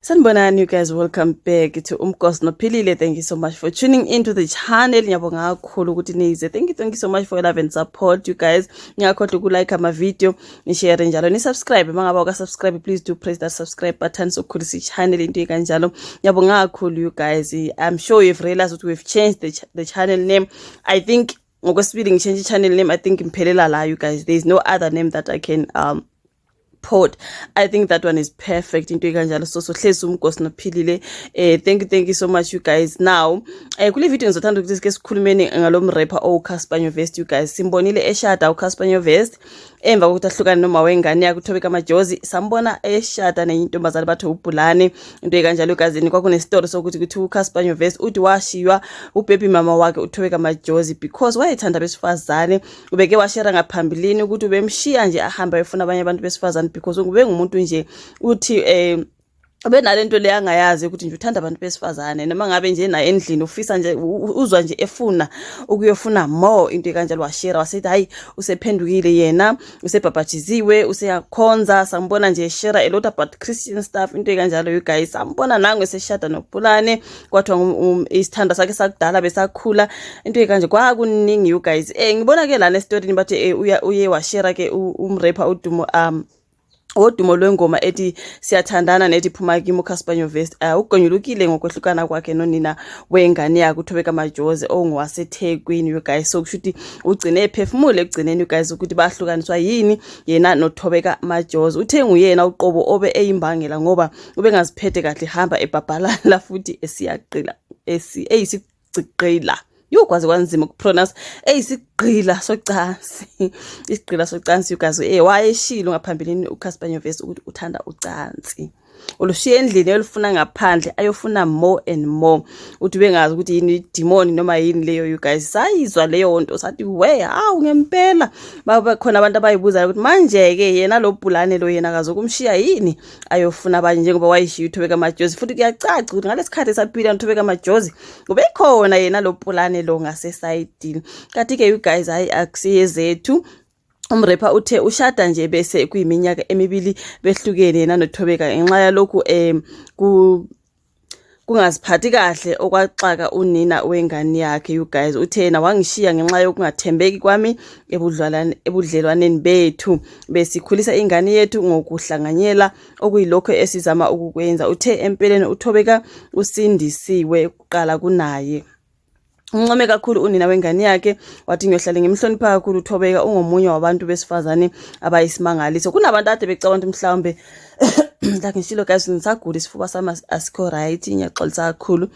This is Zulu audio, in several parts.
Sanibonani you guys, welcome back to Umgosi Nophilile. Thank you so much for tuning into the channel. Ngiyabonga kakhulu ukuthi nize. Thank you so much for your love and support, you guys. Ngiyakhohlwa ukulike ama video, ni share njalo, ni subscribe. Mangabe awuka subscribe, please do press that subscribe button sokukhulisa i-channel, into kanjalo. Ngiyabonga kakhulu, you guys. I'm sure you've realized that we've changed the channel name. I think ngokwesibili ngichange i-channel name. I think ngiphelela la, you guys. There is no other name that I can put. I think that one is perfect, into ekanjalo. So hlezi Umgosi Nophilile. Thank you so much, you guys. Now kule video ngizothanda ukuthi sike sikhulumeni ngalo mrapper oCassper Nyovest, you guys. Simbonile eshada uCassper Nyovest emva kokuthi ahlukane noma wengane yakhe uThobeka Majozi. Sambona eshada nenye intombazane, bathi uBhulane, into ekanjalo egazini. Kwakunesitoro sokuthi kuthi uCassper Nyovest uthi washiywa ubaby mama wakhe uThobeka Majozi because wayethanda besifazane. Ubeke washare ngaphambilini ukuthi ubemshiya nje ahamba efuna abanye abantu besifazane because ube ngumuntu nje uthi ubenalento le angayazi ukuthi nje uthanda abantu besifazane, noma ngabe nje naye endlini ufisa nje uzwa nje efuna ukuyofuna more, into ekanjalo. Washare wasethi hayi, usephendukile yena, usebhabhathiziwe, useyakhonza. Sambona nje share a lot about Christian stuff, into ekanjalo, you guys. Sambona nangu eseshada noPulane, kwathiwa isithanda sakhe sakudala besakhula, into ekanje, kwakuningi, you guys. Ngibona ke lana esitorini bathi uye washare ke umrapper udumo wodumo lwengoma ethi "Siyathandana" nethi "Phuma Kimi" uCassper Nyovest ugonyulukile ngokwehlukana kwakhe nonina wengane yakhe uThobeka Majozi ongowaseThekwini, you guys. So kusho ukuthi ugcine ephefumule ekugcineni, you guys, ukuthi bahlukaniswa yini yena noThobeka Majozi. Uthe nguyena uqobo obe eyimbangela ngoba ubengaziphethe kahle, hamba ebhabhalala futhi esiyaqila eyisigqila. Yokwazi kwanzima ukupronounce, eyisigqila socansi, isigqila socansi, you guys. Wayeshilo ngaphambilini uCassper Nyovest ukuthi uthanda ucansi olushiya endlini elifuna ngaphandle, ayofuna more and more. Uthi bengazi ukuthi yini, idemon noma yini leyo, you guys. Sayizwa leyo nto, sathi we, hawu, ngempela babe khona abantu abayibuzayo ukuthi manje-ke yena lo Pulane lo yena akazokumshiya yini ayofuna abanye njengoba wayishiya uThobeka Majozi. Futhi kuyacaca ukuthi ngalesi khathi esaphila noThobeka Majozi ubekhona yena lo Pulane lo ngasesayidini. Kanti-ke, you guys, hhayi, akusiyezethu. Umrapper uthe ushada nje bese kuyiminyaka emibili behlukene yena noThobeka ngenxa yalokhu ku kungaziphathi kahle okwaxaka unina wengane yakhe, you guys. Uthe yena wangishiya ngenxa yokungathembeki kwami ebudlelwaneni bethu, besikhulisa ingane yethu ngokuhlanganyela, okuyilokho esizama ukukwenza. Uthe empeleni uThobeka usindisiwe kuqala kunaye. Uncome kakhulu unina wengane yakhe, wathi ngiyohlale ngimhlonipha kakhulu uThobeka, ungomunye wabantu besifazane abayisimangaliso. Kunabantu ade becabanga ukuthi mhlawumbe, like ngishilo guys, ngisagula, isifuba sami asikho right, ngiyaxolisa kakhulu.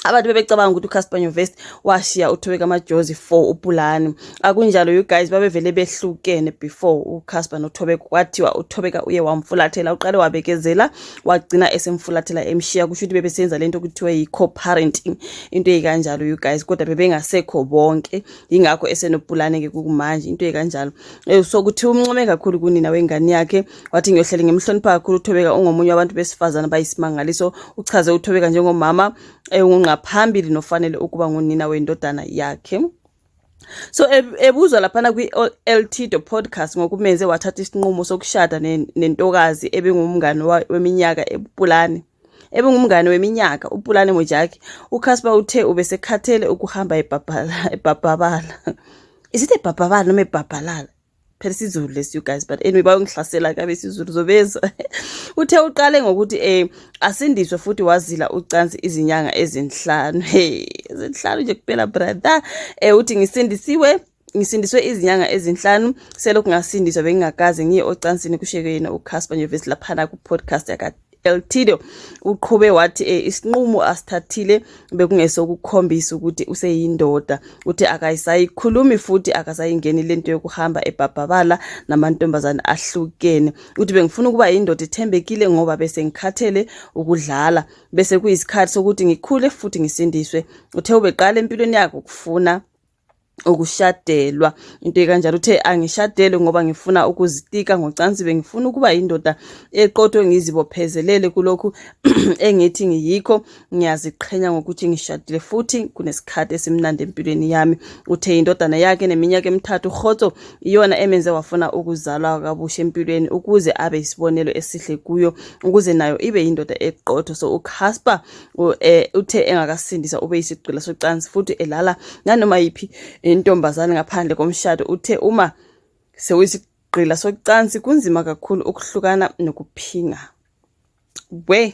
Abantu bebecabanga ukuthi uCassper Nyovest washiya uThobeka Majozi for uPulane. Akunjalo, you guys. Babevele behlukene before uCassper noThobeka. Kwathiwa uThobeka uye wamfulathela, uqale wabekezela, wagcina esemfulathela, emshiya. Kusho ukuthi bebesenza lento kuthiwa yi-co-parenting, into eyikanjalo, you guys, kodwa bebengasekho bonke, yingakho esenoPulane-ke kukumanje, into eyikanjalo. So kuthiwa umncome kakhulu kunina wengane yakhe, wathi ngiyohlale ngimhlonipha kakhulu uThobeka, ungomunye wabantu besifazane abayisimangaliso. Uchaze uThobeka njengomama engunqaphambili nofanele ukuba ngunina wendodana yakhe. So ebuzwa laphana kwi-L-Tido Podcast ngokumenze wathatha isinqumo sokushada nentokazi ebengumngane weminyaka ePulane, ebengumngane weminyaka uPulane Mojaki, uCassper uthe ubesekhathele ukuhamba ebhabhabala. Is it ebhabhabala noma ebhabhalala? Phela isiZulu lesi, you guys, but anyway, bayongihlasela kabe isiZulu zobezwa. Uthe uqale ngokuthi asindiswe futhi wazila ucansi izinyanga ezinhlanu. Hey, ezinhlanu nje kuphela, brother. Uthi ngisindisiwe, ngisindiswe izinyanga ezinhlanu selokhu ngasindiswa, bengingakaze ngiye ocansini, kusho yena uCassper Nyovest laphana ku-podcast yaka L-Tido. Uqhube wathi isinqumo asithathile bekungesokukhombisa ukuthi useyindoda. Uthi akayisayikhulumi futhi akasayingeni lento yokuhamba ebhabhabala namantombazane ahlukene. Uthi bengifuna ukuba yindoda ethembekile ngoba bese ngikhathele ukudlala, bese kuyisikhathi sokuthi ngikhule futhi ngisindiswe. Uthe ubeqala empilweni yakhe ukufuna Ukushadelwa into ekanjalo. Uthe angishadelwe ngoba ngifuna ukuzitika ngocansi, bengifuna ukuba yindoda eqotho, ngizibophezelele kulokhu engithi ngiyikho. Ngiyaziqhenya ngokuthi ngishadile futhi kunesikhathi esimnandi empilweni yami. Uthe indodana yakhe neminyaka emithathu uKgotso iyona emenze wafuna ukuzalwa kabusha empilweni ukuze abe isibonelo esihle kuyo, ukuze nayo ibe yindoda eqotho. So uCasper uthe engakasindiswa ube yisigqila socansi futhi elala nanoma yiphi intombazane ngaphandle komshado. Uthe uma sewuyisigqila socansi kunzima kakhulu ukuhlukana nokuphinga. We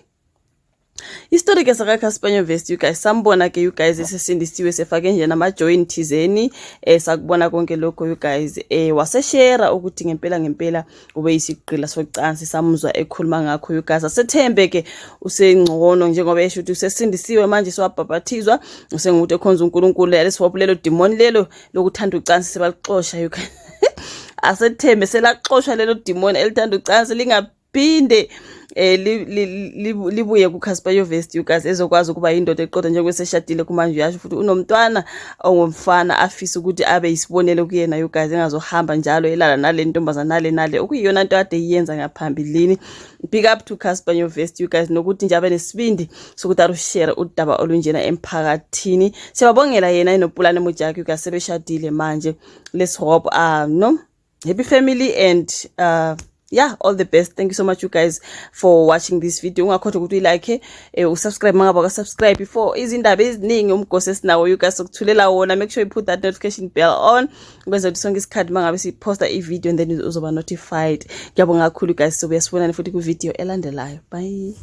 Isitori ke sakaCasper Nyovest, you guys, sambona ke, you guys, esesindisiwe, sefake nje nama-join thizeni, sakubona konke lokho, you guys. Waseshare ukuthi ngempela ngempela ube yisigqila socansi, samuzwa ekhuluma ngakho, you guys. Asethembe ke usengcono njengoba esho ukuthi usesindisiwe manje, sewabhabhathizwa, usengumuntu ekhonza uNkulunkulu. Yalesihopho lelo demon lelo lokuthanda ucansi sebalixosha, you guys. Asethembe selaxoshwa lelo demon elithanda ucansi, lingaphinde libuye kuCasper Nyovest, you guys, ezokwazi ukuba yindoda eqotho njengoba eseshadile kumanje. Uyasho futhi unomntwana ongumfana afisa ukuthi abe yisibonelo kuyena, you guys, engazohamba njalo elala nale ntombazana nale nale, okuyiyona nto ade iyenza ngaphambilini. Big up to Cassper Nyovest, you guys, nokuthi nje abe nesibindi sokuthi arushare udaba olunjena emphakathini. Siyababongela yena enoPulane Mojaki, you guys, sebeshadile manje. Let's hope no happy family and yeah, all the best. Thank you so much, you guys, for watching this video. Ungakhohlwa ukuthi uyilike, usubscribe mangabe awukasubscribe before izindaba eziningi umgosi esinawo, you guys, sokuthulela wona. Make sure you put that notification bell on ukwenza ukuthi sonke isikhathi mangabe siposta i-video and then uzoba notified. Ngiyabonga kakhulu, guys. Sobuya sibonane futhi kwi-video elandelayo. Bye.